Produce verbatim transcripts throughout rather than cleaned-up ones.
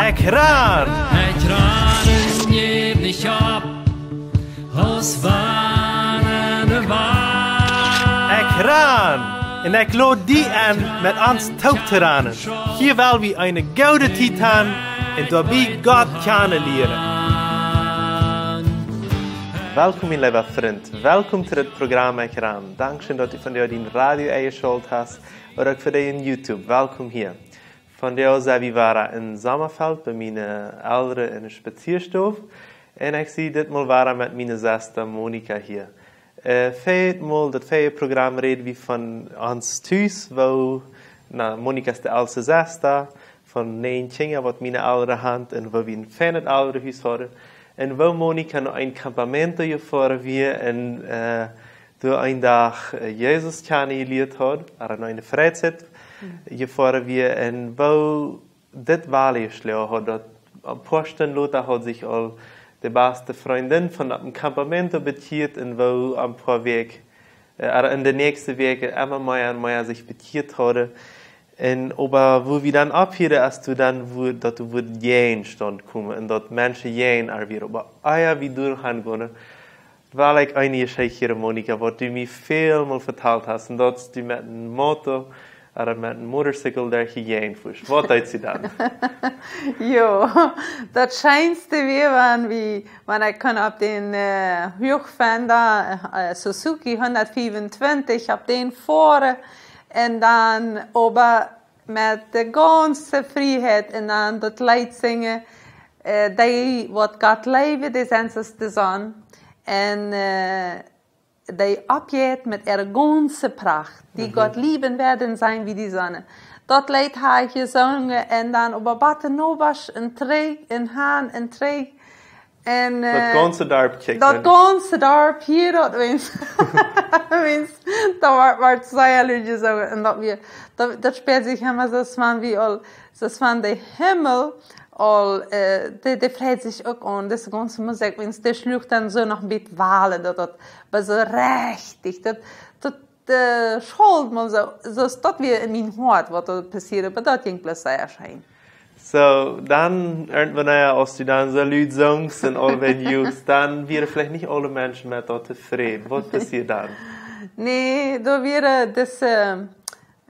Ekj ran! Ekj ran un jäw nich opp, aus wann de Wand. Ekj ran! Un ekj lod die enn, met ons toop to ranen. Hia well wie eene goode Tiet han un doabie Gott kjanen lieren. Welkom, mien leewa Frint. Welkom to dit Programm Ekj ran. Dankscheen, daut du vondoag dien Radio enjeschalt hast ooda uk fa dee en YouTube. Welkom hia. Vondoag sent wie wada en Sommerfeld bie miene Elren en de Spazieastow. Un ekj sie ditmol wada met miene Sesta Monika hia. Äh, väajetmol, daut väaje Programm räd wie von ons Tus, woo, na, Monika es de elste Sesta von näajen Kjinja, waut miene Elren han, un woo wie een feinet Elrenhus hauden. Un woo Monika no een campamento jefoaren wia un, äh, doa een Dach, äh, Jesus kjanen jelieet haud, ooda no eene Freizeit jefoaren wia, un woo dit wadajeschloagen haud, daut een poa Stund lota haud sikj aul de baste Frindin von daut campamento bekjieet un woo een poa Wäakj, äh, ooda en de näakjste Wäakj emma mea un mea sikj bekjieet hauden. Un oba woo wie dan opphieeden, aus du dan wua-, daut doa wua Jäajenstaunt kjeem un daut Menschen jäajen ar wieren. Oba ea wie doa han kunnen, well ekj eene Jeschicht hieren, Monika, waut du mie välmol vetalt hast, un daut du met een Moto ooda met een Motorcycle derch de Jäajen fuascht. Waut deed see dan? Jo, daut scheenste wia, wan wie, wan ekj kunn opp dän, äh, Hochfender, äh, Suzuki hundatfiefuntwintich, opp dän foaren un dan oba met de gaunze Frieheit un dan daut Leet sinjen, äh, dee waut Gott leewen, dee sent aus de Sonn. Un, äh, dee oppjeit met äare gaunze Pracht, die Gott lieben werden, seien wie die Sonne. Daut Leet hab ekj jesungen un dan oba bat de Nobasch un trigj un han un trigj. Un, daut, äh, gaunze Darp kjikjt daut gaunze Darp hieed daut, wiels, wiels, daut wort, wort sea lud jesungen. Un daut wia, daut, daut spieed sikj emma soo aus wan wie aul, soo aus wan de Himmel aul, äh, dee, dee freid sikj uk aun dise gaunze Musikj, wiels dee schluach dan soo noch een bät Walen, daut, daut wia soo rechtich, daut, daut, äh, schult mau soo, soo aus daut wia en mien Hoat, waut doa passieed, oba daut jinkj bloos sea scheen. Soo, dan, irjentwanea, aus du dan soo lud sungst un aul wan juchst, dan wieren veleicht nich aule Menschen met daut tofräd. Waut passieed dan? Nä, doa wieren dise,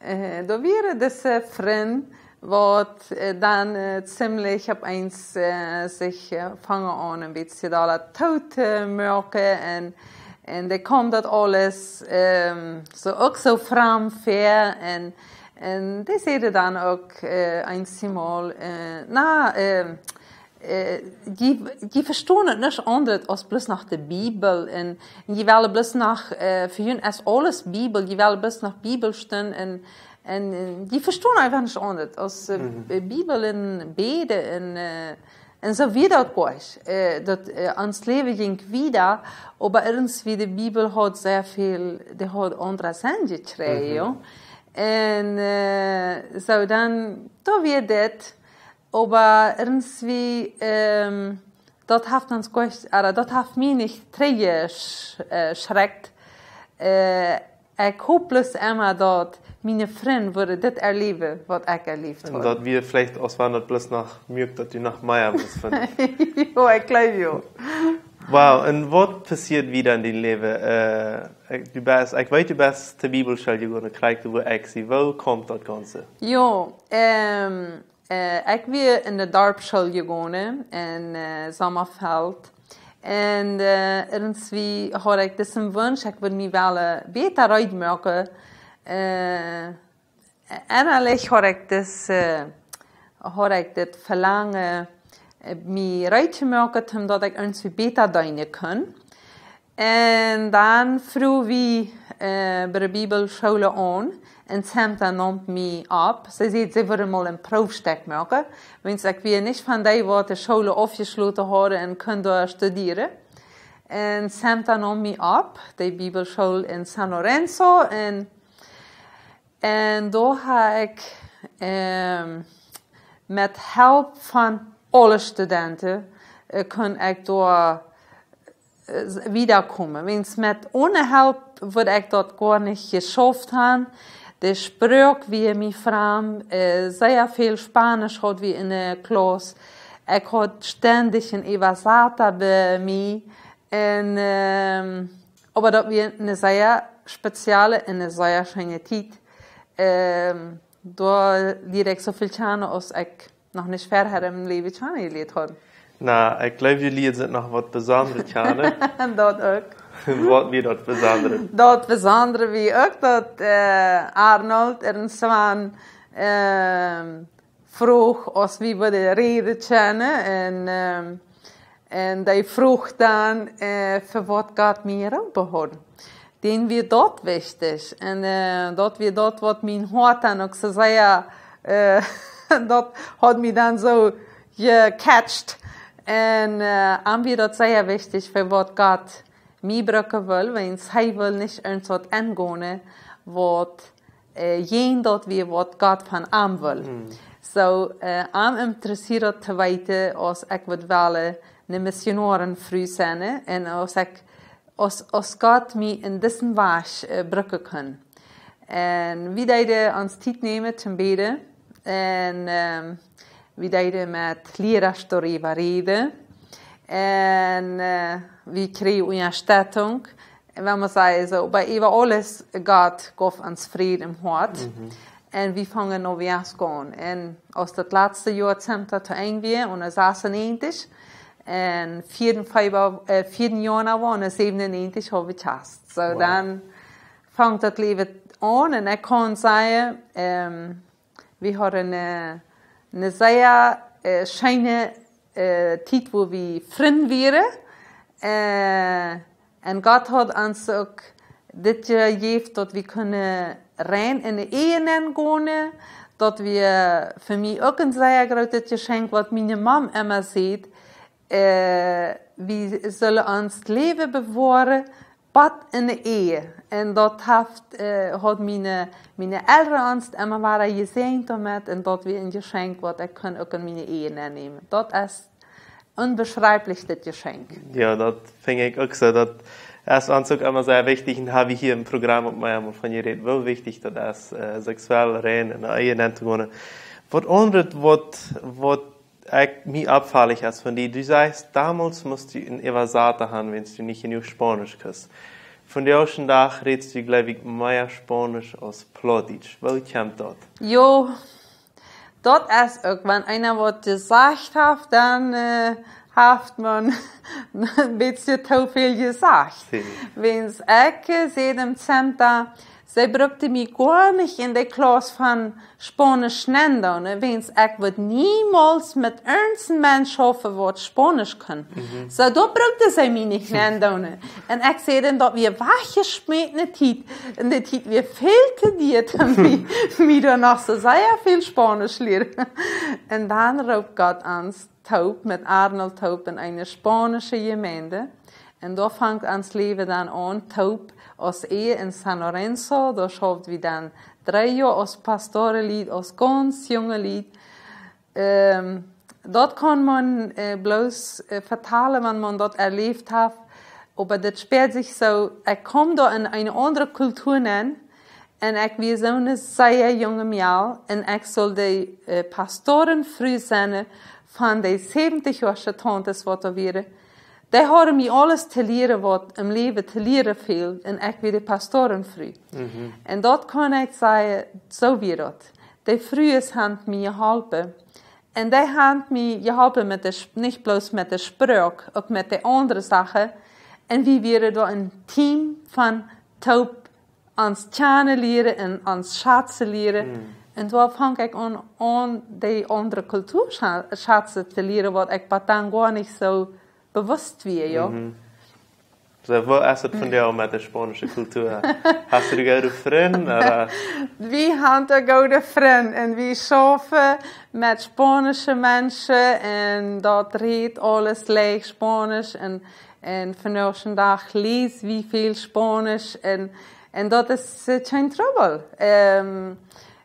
äh, doa wieren dise Frind, waut, äh, dan, äh, ziemlich opp eens, äh, sikj, äh, fungen aun een bät dolla toop to moaken un, un dee kjeem daut aules, ähm, soo uk soo framd väa un Un dee säden dan uk, äh, eenjemol, äh, na, äh, äh, dee, dee vestonen daut nich aundasch aus bloos no de Bibel. Un, un dee wellen bloos no, äh, fa an es aules Bibel, dee wellen bloos no Bibel stonen. Un, un, äh, dee vestonen eefach nich aundasch aus, äh, Bibel un bäden un, äh, un soo wieda uk goa nich. Äh, daut, äh, ons Läwen jinkj wieda, oba irjentwoo de Bibel haud sea väl, dee haud aundre Senn jekjräajen, jo. Un, äh, soo dan, doa wia dit, oba irjentwoo, ähm, daut haft ons goa nich, ooda daut haft mie nich trigjjesch-, äh, schreckt. Äh, ekj hop bloos emma daut miene Frind wudden dit erläwen, waut ekj erläft haud. Un daut wia veleicht, aus wan daut bloos no muak, daut du noch mea wist von. Jo, ekj jleew, jo. Wow, un waut passieed wieda en dien Läwen? Äh, ekj, du best, ekj weet, du best de Bibelschool jegonen, krakjt wua ekj sie. Woo kjeem daut Gaunze? Jo, ähm, äh, ekj wia en de Darpschool jegonen, en, äh, Sommerfeld. Un, äh, irjentwoo haud ekj disen Wunsch, ekj wull mie wellen bäta reed moaken, äh, ennalich haud ekj dis, äh, haud ekj dit Velangen, äh, mie reed to moaken, om daut ekj irjentwoo bäta deenen kunn. Un dan fruach wie, äh, bie de Bibelschool aun un Samta neem mie opp. See säd, see wudd mol een Proowstekj moaken, wiels ekj wia nich von dee, waut de School aufjeschloten hauden un kunn doa studieren. Un Samta neem mie opp, de Bibelschool en San Lorenzo. Un Un doa hab ekj, ähm, met Help von aule Studenten, äh, kunn ekj doa, äh, s-, wieda komen. Wiels met, one Help wudd ekj daut goa nich jeschauft han. De Sproak wia mie framd, äh, sea väl Spanisch haud wie enne Klauss. Ekj haud stendich een Äwasata bie mie. Un, ähm, oba daut wia eene sea spezielle un eene sea scheene Tiet. Ähm, doa lieed ekj soo väl kjanen aus ekj noch nich verhäa em Läwen kjanen jelieet haud. Na, ekj jleew, jie lieeden noch waut Besondret kjanen. Daut uk. Waut wia daut Besondre? Daut Besondre wia uk daut, äh, Arnold irjentwann, ähm, fruach aus wie wudden räden kjennen un, ähm, un dee fruach dan, äh, fa waut Gott mie jeroopen haud. Dan wia daut wichtich. Un, äh, daut wia daut waut mien Hoat dan uk soo sea, äh, daut haud mie dan soo gecatcht. Un, äh, am wia daut sea wichtich fa waut Gott mie brucken wull, wiels hee wull nich irjentwaut engonen, waut, äh, jäajen daut wia waut Gott von am wull. Soo, äh, am interessieed daut to weeten aus ekj wudd wellen eene Missionoarenfru sennen un aus ekj aus, aus Gott mie en disen Wajch, äh, brucken kunn. Un wie deeden ons Tiet nämen toom bäden. Un, ähm, wie deeden met Liera doaräwa räden. Un, äh, wie kjrieejen Unjastettunk. Un wan maun sajcht soo, oba äwa aules, Gott jeef ons Fräd em Hoat. Un wie fungen noviazgo aun. Un aus daut latste Joa Center to Enj wia, un daut sasunäajentich, un vieeden Februar, äh, vieeden Januar, un säwenunäajentich haud wie Kjast. Soo, dan funk daut Läwen aun, un ekj kaun sajen, ähm, wie hauden eene, eene sea, äh, scheene, äh, Tiet, wua wie Frind wieren. Äh, Un Gott haud ons uk dit jejäft, daut wie kunnen rein enne Ehe nengonen, daut wia fa mie uk een sea grootet Jeschenkj, waut miene Mam emma säd, äh, wie sellen ons Läwen bewoaren, bat enne Ehe. Un daut haft, äh, haud miene, miene Elren ons emma wada jesäajent doamet, un daut wia een Jeschenkj, waut ekj kunn uk en miene Ehe nennämen. Daut es onbeschrieflich, dit Jeschenkj. Jo, daut finj ekj uk soo. Daut es ons uk emma sea wichtich, un hab wie hia em Program uk mau emol von jerät, woo wichtich daut es, äh, seksuell rein enne Ehe nentogonen. Waut aundret, waut, waut ekj, mie oppfaulich es von die, du sajchst, domols must du een Äwasata han, wan du nich jenuach Spaunisch kaust. Vondoag dän Dach rätst du, jleew ekj, mea Spaunisch aus Plautdietsch. Woo kjemt daut? Jo, daut es uk, wan eena waut jesajcht haft, dan, äh, haft maun een bät too väl jesajcht. Soo. Wiels ekj, äh, säd em Center, see bruckten mie goanich en de Klauss von Spaunisch nendoonen, wiels ekj wudd niemols met irjent een Mensch schaufen, waut Spaunisch kunn. Soo, doa bruckten see mie nich nendoonen. Un ekj säd dan, daut wia wajchjeschmätne Tiet. Un de Tiet wia väl too dia, om mie, mie doa noch soo sea väl Spaunisch lieren. Un dan roopt Gott ons toop met Arnold toop en eene spaunische Jemeent. Un doa funk ons Läwen dan aun, toop aus Ehe en San Lorenzo. Doa schauft wie dan dree Joa aus Pastorelied, aus gaunz junge Lied. Ähm, daut kaun maun, äh, bloos, äh, vetalen, wan maun daut erläft haft. Oba daut späat sikj soo, ekj kjeem doa en eene aundre Kultua nenn. Un ekj wia soone sea junge Mejal. Un ekj sull de, äh, Pastorenfru sennen von de säwentich Joa Tauntes, waut doa wieren. Dee hauden mie aules to lieren, waut em Läwen to lieren fält. Un ekj wia de Pastorenfru. Un daut kaun ekj sajen, soo wia daut. De Frues haben mie jeholpen. Un dee haben mie jeholpen met de Sp-, nich bloos met de Sproak, uk met de aundre Sachen. Un wie wieren doa een Team von toop ons kjanen lieren un ons schatzen lieren. Un doa funk ekj aun, aun de aundre Kultua scha-, schatzen to lieren, waut ekj bat dan goanich soo bewusst wia, jo. Soo, woo es daut vondoag met de spaunische Kultua? Hast du goode Frind, ooda? Wie haben goode Frind un wie schaufen met spaunische Menschen un daut rät aules leicht Spaunisch un, un vondoag dän Dach läs wie väl Spaunisch un, un daut es, äh, kjeen Trubbel. Ähm,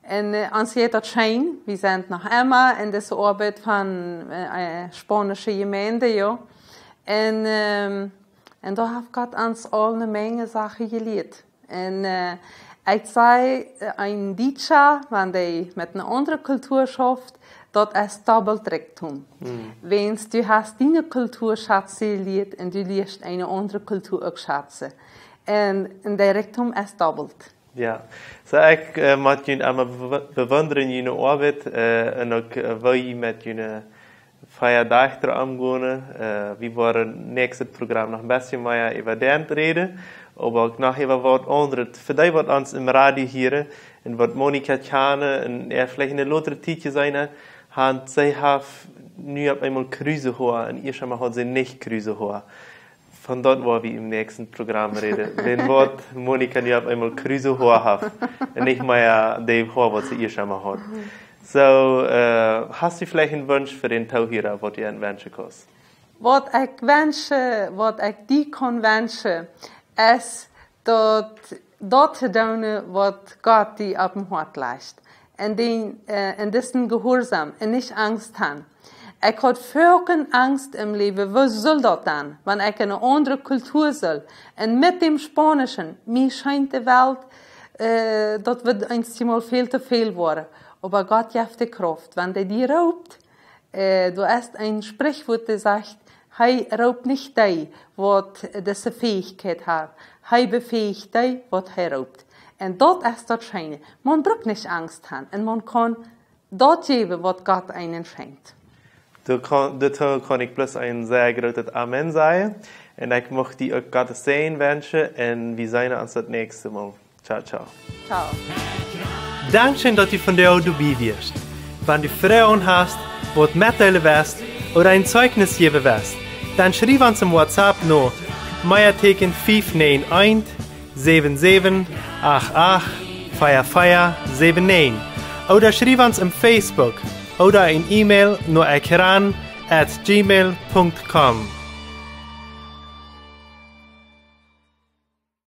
un, äh, ons jeit daut scheen, wie sent noch emma en dise Oabeit von, äh, äh, spaunische Jemeent, jo. Un, ähm, Un doa haft Gott ons aul eene Menj Sachen jelieet. Un, äh, Ekj saj, een Dietscha, wan dee met eene aundre Kultua schauft, daut es dobbelt Rikjdom. Wiels du hast diene Kultua schatzen jelieet un du lieescht eene aundre Kultua uk schatzen. Un, un de Rikjdom es dobbelt. Jo, soo ekj mott junt emma bewundren, june Oabeit, un uk woo jie met june vea Dajchta omgonen. Wie woaren näakjstet Program noch een bät mea äwa dän räden, oba uk noch äwa waut aundret. Fa dee waut ons em Radio hieren un waut Monika kjanen un äa veleicht eene lotre Tiet jeseenen, haft see, haft nu opp eemol kruze Hoa un ieescht emol haud see nich kruze Hoa. Von daut woa wie em näakjsten Program räden, wan waut Monika nu opp eemol kruze Hoa haft un nich mea de Hoa waut see ieescht emol haud. Soo, hast du veleicht een Wunsch fa dän Toohiera, waut du an wenschen kaust? Waut ekj wensch, waut ekj die kaun wenschen, es daut, daut to doonen waut Gott die opp em Hoat lajcht. Un dän, un disen Jehuarsaum un nich Angst han. Ekj haud foaken Angst em Läwen, woo sull daut dan, wan ekj en eene aundre Kultua sull? Un met däm Spaunischen, mie scheent de Welt, daut wudd eenjemol väl to väl woaren. Oba Gott jeft de Krauft, wan dee die roopt. Doa es een Sprichwuat, daut sajcht: Hee roopt nich dee, waut dise Fäichkjeit haft. Hee befäicht dee, waut hee roopt. Un daut es daut scheene. Maun brukt nich Angst han un maun kaun daut jäwen, waut Gott eenem schenkjt. Doa kaun, doatoo kaun ekj bloos een sea grootet Amen sajen. Un ekj mucht die uk Gottes Säajen wenschen un wie seenen ons daut näakjste Mol. Ciao, ciao. Ciao. Dankscheen, daut du vondoag doabie wieescht. Wan du Froagen hast, waut metdeelen west ooda een Zeichnis jäwen west, dan schriew ons em WhatsApp no Meateeken fief näajen eent, säwen säwen acht acht, vea vea säwen näajen, ooda schriew ons em Facebook ooda een E-Mail no ekran at gmail punkt com.